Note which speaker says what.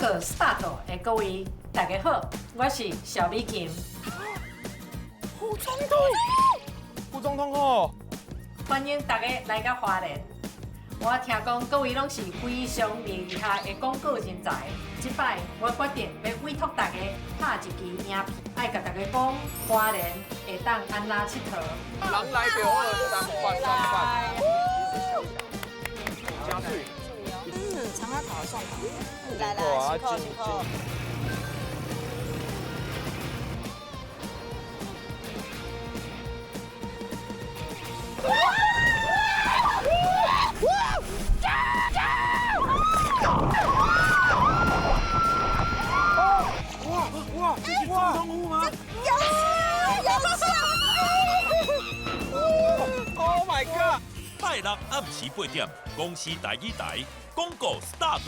Speaker 1: 告 start 的各位，大家好，我是蕭美琴。
Speaker 2: 副總統，副總統好。
Speaker 1: 歡迎大家來到花蓮。我聽講各位攏是非常厲害的廣告人才。這擺我決定欲委託大家拍一支影片，愛共大家講花蓮會當按怎𨑨迌。
Speaker 2: 人來就好，三八三八。加水。
Speaker 3: 嗯，長仔頭蒜頭。來來，辛苦辛苦。
Speaker 2: 哇哇，這是總統府嗎？
Speaker 3: 有有
Speaker 2: ！Oh my god！
Speaker 4: 拜六暗時8點，公視台語台廣告 start。